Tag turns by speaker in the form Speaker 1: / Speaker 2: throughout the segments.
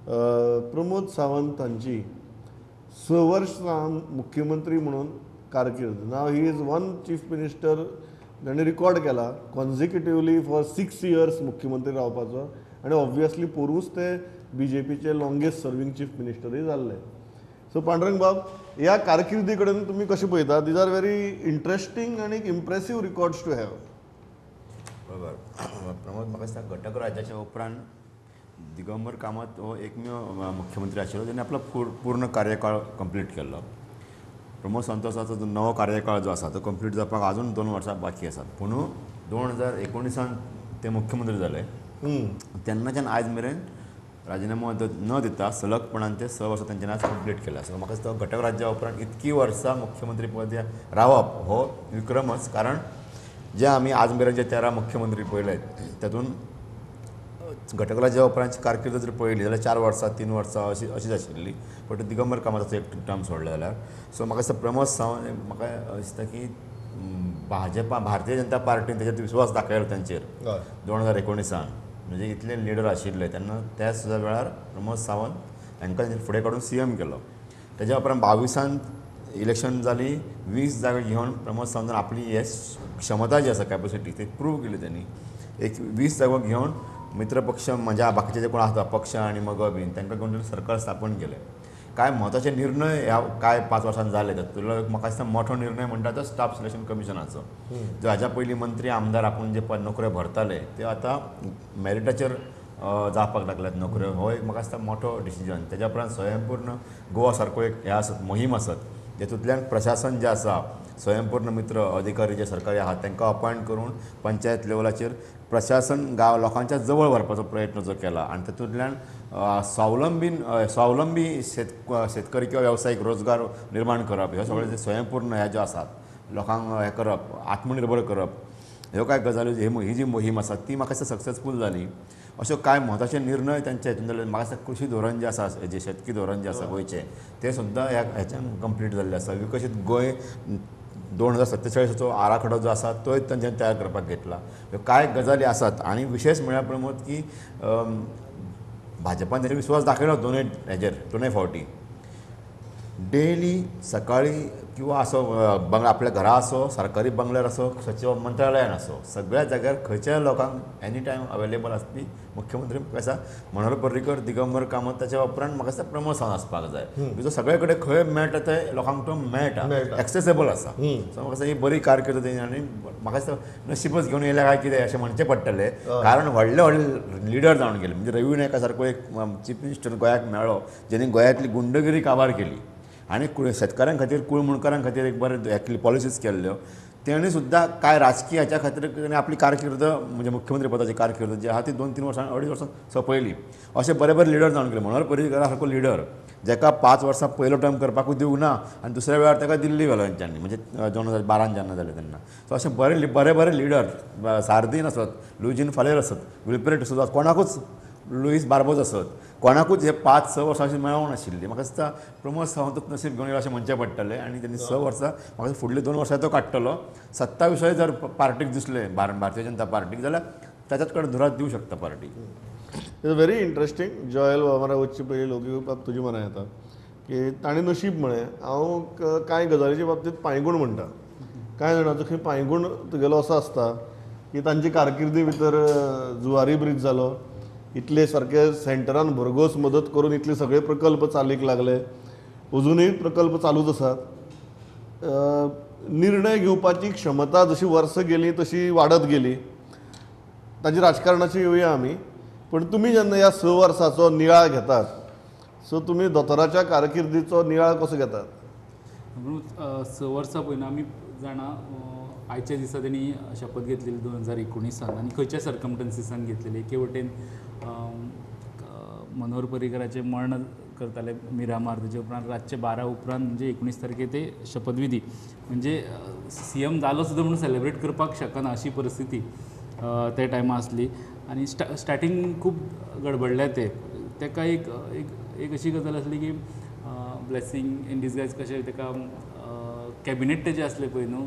Speaker 1: प्रमोद सावंत हांची 6 वर्सां मुख्यमंत्री म्हणून कारकीर्द. Now he is one chief minister जाणें रिकॉर्ड केला कॉन्जिक्युटिवली फॉर 6 इयर्स मुख्यमंत्री रावपाचो आनी ऑब्वियसली पोरूच ते बीजेपीचे लॉंगेस्ट सर्विंग चीफ मिनिस्टरूय जाल्ले. सो पांडुरंग बाब, ह्या कारकिर्दी कडेन तुमी कशें पळयता? These are very interesting आनी इम्प्रेसीव रिकॉर्ड्स टू have.
Speaker 2: बरोबर प्रमोद, म्हाका दिसता घटक राज्याच्या उपरांत दिगंबर कामत हो एकमेव मुख्यमंत्री आशिल्लो जेणे आपलो पूर्ण कार्यकाळ कंप्लीट केल्लो. प्रमोद सावंताचो जो नवो कार्यकाळ जो आसा तो कंप्लीट जावपाक आजून 2 वर्सां बाकी आसात. पूण 2019 ते मुख्यमंत्री जाले तेन्नाच्यान आयज मेरेन राजिनामो न दिता सलगपणान ते 6 वर्सां तेंच्यांनी आज कंप्लीट केला. सो म्हाका दिसता घटक राज्या उपरांत इतकी वर्सां मुख्यमंत्री पद रावप हो विक्रमच. कारण जे आमी आज मेरेन जे 13 मुख्यमंत्री पळयले तातूंत घटक राज्या उपरांतची कारकीर्द जर पळयली जाल्यार 4 वर्सां 3 वर्सां अशी अशीच आशिल्ली. बट दिगंबर कामताचो एक टर्म सोडलो जाल्यार. सो म्हाका दिसता प्रमोद सावंत म्हाका दिसता की भाजपा भारतीय जनता पार्टीन तेजेर विश्वास दाखयलो तांचेर 2019 म्हणजे इतले लिडर आशिल्ले तेन्ना त्या सुद्दां वेळार प्रमोद सावंत हांकां फुडें काडून सीएम केलो. तेज्या उपरांत 22 इलेक्शन जाली, 20 जागे घेवन प्रमोद सावंतान आपली हे क्षमता जी आसा कॅपॅसिटी ती प्रूव केली त्यांनी. एक 20 जागो घेवन मित्र पक्ष म्हणजे बाकीचे जे कोण आसा पक्ष आनी मगो बीन तांकां घेवन सरकार स्थापन केलें. कांय म्हत्वाचे निर्णय ह्या कांय 5 वर्सांत जाले तातूंतलो म्हाका दिसता मोठो निर्णय म्हणटा तो स्टाफ सिलेक्शन कमिशनाचो. जो हाज्या पयलीं मंत्री आमदार आपूण जे नोकऱ्यो भरताले त्यो आतां मॅरिटाचेर जावपाक लागल्यात नोकऱ्यो. हो एक म्हाका दिसता मोठो डिसिजन. तेज्या उपरांत स्वयंपूर्ण गोवा सारको एक हें आसत मोहीम आसत जेतूंतल्यान प्रशासन जें आसा स्वयंपूर्ण मित्र अधिकारी जे सरकारी आहात तांकां अपॉयंट करून पंचायत लेवलाचेर प्रशासन गांव लोकांच्या जवळ व्हरपाचो प्रयत्न जो केला आनी तातूंतल्यान स्वावलंबी शेतकरी किंवा वेवसायीक रोजगार निर्माण करप ह्यो सगळें जे स्वयंपूर्ण हे ज्यो आसात लोकांक हें करप आत्मनिर्भर करप ह्यो कांय गजाली ही जी मोहीम आसा ती म्हाका दिसता सक्सेसफूल जाली. अश्यो कांय म्हत्वाचे निर्णय तांच्या हितून जाले. म्हाका दिसता कृशी धोरण जें आसा जें शेतकी धोरण जें आसा गोंयचें तें सुद्दां ह्या हेच्यान कंप्लीट जाल्लें आसा. विकसीत गोंय 2047 आराखडो जो आसा तोय तांच्यानी तयार करपाक घेतला. ह्यो कांय गजाली आसात आनी विशेश म्हळ्यार प्रमोद की भाजपान तांचेर विश्वास दाखयलो दोनूय हेजेर दोनूय फावटी. डेली सकाळी किंवा असो बंगला आपल्या घरा आसो सरकारी बंगल्यार आसो सचिव मंत्रालयान आसो सगळ्या जाग्यार खंयच्याय लोकांक एनी टायम अवेलेबल आसपी मुख्यमंत्री म्हाका दिसता मनोहर पर्रीकर दिगंबर कामत ताच्या उपरांत म्हाका दिसता प्रमोद सावंत आसपाक जाय. Because सगळे कडेन खंय मेळटा ते लोकांक तो मेळटा एक्सेसेबल आसा. सो म्हाका दिसता ही बरी कारकीर्द तेणी आनी म्हाका दिसता नशीबच घेवन येयल्या काय कितें अशें म्हणचें पडटलें. कारण व्हडले व्हडले लिडर जावन गेले म्हणजे रवी नायका सारको एक चीफ मिनिस्टर गोंयाक मेळ्ळो जेणे गोंयांतली गुंडगिरी काबार केली आनी शेतकारां खातीर कुळमुणकारां खातीर एक बरें पॉलिसीज केल्ल्यो. तेणी सुद्दां कांय राजकीय हाच्या खातीर तेणी आपली कारकीर्द म्हणजे मुख्यमंत्री पदाची कारकीर्द जी आहा ती 2-3 वर्सां 2.5 वर्सां सोंपयली. अशे बरे बरे लिडर जावन गेले. मनोहर पर्रीकर सारको लिडर जेका 5 वर्सां पयलो टर्म करपाकूच दिवंक ना आनी दुसऱ्या वेळार ताका दिल्ली व्हेलो तेंच्यांनी म्हणजे 2012 जेन्ना जालें तेन्ना. सो अशे बरे बरे बरे लिडर सार्दीन आसत लुईजीन फालेर आसत विल्फ्रेड डिसोजा कोणाकूच लुईस बार्बोज आसत कोणाकूच हे 5-6 वर्सां अशें मेळोंक नाशिल्ली. म्हाका दिसता प्रमोद सावंतूच नशीब घेवन येयला अशें म्हणचें पडटलें आनी तेणी 6 वर्सां म्हाका फुडली 2 वर्सां तो काडटलो. सत्ताविशय जर पार्टीक दिसलें भारतीय जनता पार्टीक जाल्यार ताच्याच कडेन धुरात दिवं शकता party.
Speaker 1: It's very interesting. Joel वामरा वचचे पयलीं लोक बाब तुजी मनां येता की ताणें नशीब म्हळें. हांव कांय गजालीच्या बाबतींत पांयगूण म्हणटा. कांय जाणांचो खंय पांयगूण तुगेलो असो आसता की तांची कारकिर्दी भितर जुवारी ब्रीज जालो, इतले सारके सेंटरान भरघोस मदत करून इतले सगळे प्रकल्प चालीक लागले, अजुनूय प्रकल्प चालूच आसात. निर्णय घेवपाची क्षमता जशी वर्सां गेली तशी वाडत गेली. ताजी राजकारणाची येवया आमी, पण तुमी जेन्ना ह्या 6 वर्साचो नियाळ घेतात सो तुमी दोतोराच्या कारकिर्दीचो नियाळ कसो घेतात?
Speaker 3: 6 वर्सां पळयना आमी जाणा आयच्या दिसा तेणी शपथ घेतलेली 2019 आनी खंयच्या सर्कमस्टन्सीसान घेतलेली. एके वटेन मनोहर पर्रीकराचें मर्ण करताले मिरामार, तेजे उपरांत रातचे 12 उपरांत म्हणजे 19 तारखे ते शपथविधी म्हणजे सीएम जालो सुद्दां म्हणून सेलेब्रेट करपाक शकना अशी परिस्थिती त्या टायमार आसली. आनी स्टार्टींग खूब गडबडले ते ताका एक एक अशी गजाल आसली की ब्लेसिंग इन डिसगायज कशें ताका कॅबिनेट तेजें आसलें पळय न्हू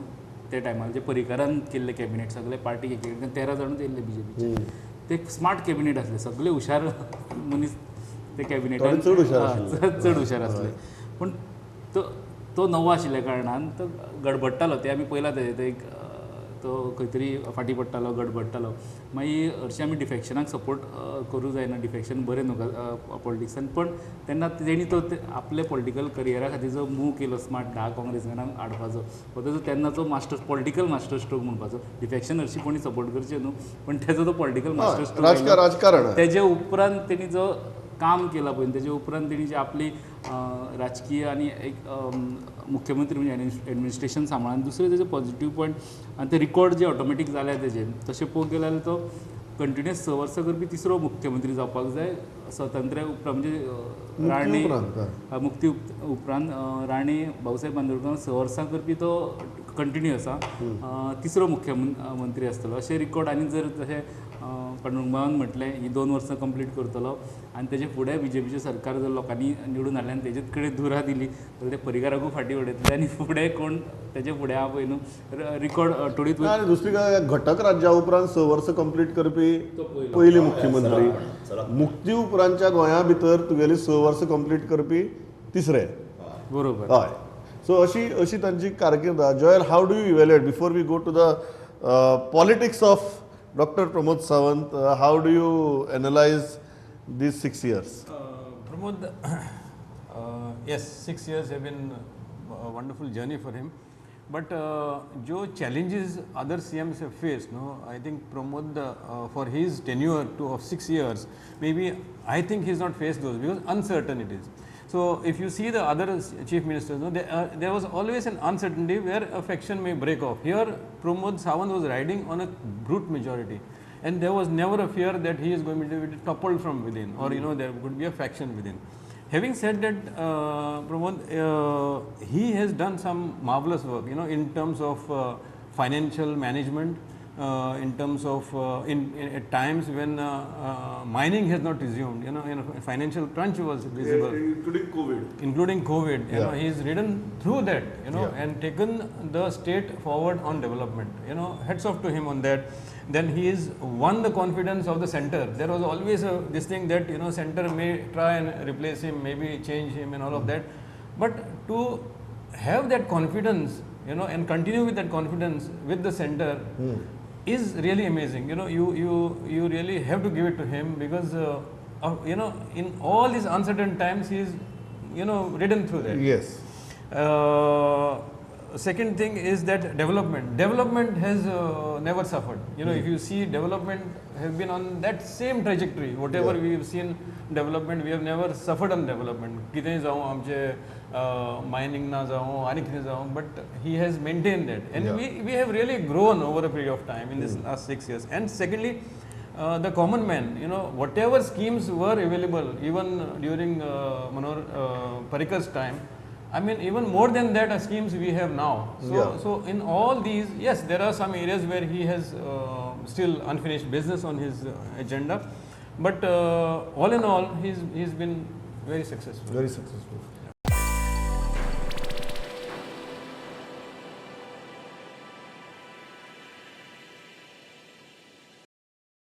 Speaker 3: त्या टायमार जे पर्रीकारान केल्लें कॅबिनेट सगळे पार्टीक एक 13 जाणूच येयल्ले बीजेपीचे. ते स्मार्ट कॅबिनेट आसले, सगळे हुशार मनीस ते कॅबिनेटान चड हुशार आसले पूण तो नवो आशिल्ल्या कारणान तो गडबडटालो ते आमी पयला तेजे एक तो खंय तरी फाटीं पडटालो गडबडटालो मागीर हरशीं आमी डिफेक्शनाक सपोर्ट करूं जायना डिफेक्शन बरें न्हू पॉलिटिक्सान पण तेन्ना तेणी तो आपले पॉलिटिकल करियरा खातीर जो मूव केलो स्मार्ट 10 काँग्रेसमॅनांक हाडपाचो हो तेजो तेन्नाचो मास्टर पॉलिटिकल मास्टर स्ट्रोक म्हणपाचो डिफेक्शन हरशीं कोणी सपोर्ट करचें न्हू पण तेजो तो पॉलिटिकल मास्टर स्ट्रोक
Speaker 1: राजकारण
Speaker 3: तेजे उपरांत तेणी जो काम केलां पळय तेजे उपरांत तेणी जी आपली राजकीय आनी एक मुख्यमंत्री म्हणजे एडमिनिस्ट्रेशन सांबाळून दुसरें तेजे पॉझिटीव पॉयंट आनी ते रिकॉर्ड जे ऑटोमॅटीक जाल्या तेजे तशें पळोवंक गेल्यार तो कंटिन्युअस 6 वर्सां करपी तिसरो मुख्यमंत्री जावपाक जाय स्वतंत्र उपरांत म्हणजे राणे मुक्ती उपरांत राणे भाऊसाहेब बांदोडकर 6 वर्सां करपी तो कंटिन्यू आसा तिसरो मुख्यमंत्री आसतलो अशें रिकॉर्ड आनी जर तशें पांडुरंगबाबान म्हटलें ही 2 वर्सां कंप्लीट करतलो आनी तेजे फुडें बीजेपीचें सरकार जर लोकांनी निवडून हाडलें आनी तेजेच कडेन दुरा दिली जाल्यार ते परिकाराकूय फाटीं उडयतले आनी फुडें कोण तेजे फुडें आहा पळय न्हू रिकॉर्ड तोडीत
Speaker 1: आनी दुसरी घटक राज्या उपरांत 6 वर्सां कंप्लीट करपी पयली मुख्यमंत्री मुक्ती उपरांतच्या गोंया भितर तुगेली 6 वर्सां कंप्लीट करपी तिसरे
Speaker 3: बरोबर
Speaker 1: हय सो अशी अशी तांची कारकीर्द. Joel, how do you evaluate before we go to the politics of Doctor Pramod Sawant, how do you analyze these 6 years?
Speaker 4: Pramod, yes, 6 years have been a wonderful journey for him. But jo challenges other CMs have faced, no, I think Pramod for his tenure of 6 years, maybe I think he has not faced those because uncertainties. So if you see the other chief ministers, no, there was always an uncertainty where a faction may break off. Here Pramod Sawant was riding on a brute majority, and there was never a fear that he is going to be toppled from within, or you know there could be a faction within. Having said that, Pramod, he has done some marvelous work, you know, in terms of financial management, in terms of in at times when mining has not resumed, you know, financial crunch was visible, including COVID, you know, he has ridden through that, you know, and taken the state forward on development, you know, hats off to him on that. Then he has won the confidence of the center. There was always this thing that, you know, center may try and replace him, maybe change him and all of that, but to have that confidence, you know, and continue with that confidence with the center is really amazing. You know, you really have to give it to him because you know, in all these uncertain times he is, you know, ridden through that.
Speaker 1: Yes.
Speaker 4: Second thing is that development. Development has never suffered. You know, if you see, development have been on that same trajectory. Whatever we have seen development, we have never suffered on development. कितें जावं आमचे mining ना जावं आनी कितें जावं, but he has maintained that, and we have really grown over a period of time in this last 6 years. And secondly, the common man, you know, whatever schemes were available even during Manohar Parrikar's time, I mean, even more than that schemes we have now. So, so in all these, yes, there are some areas where he has still unfinished business on his agenda, but all in all, he's been very successful.
Speaker 1: Very successful.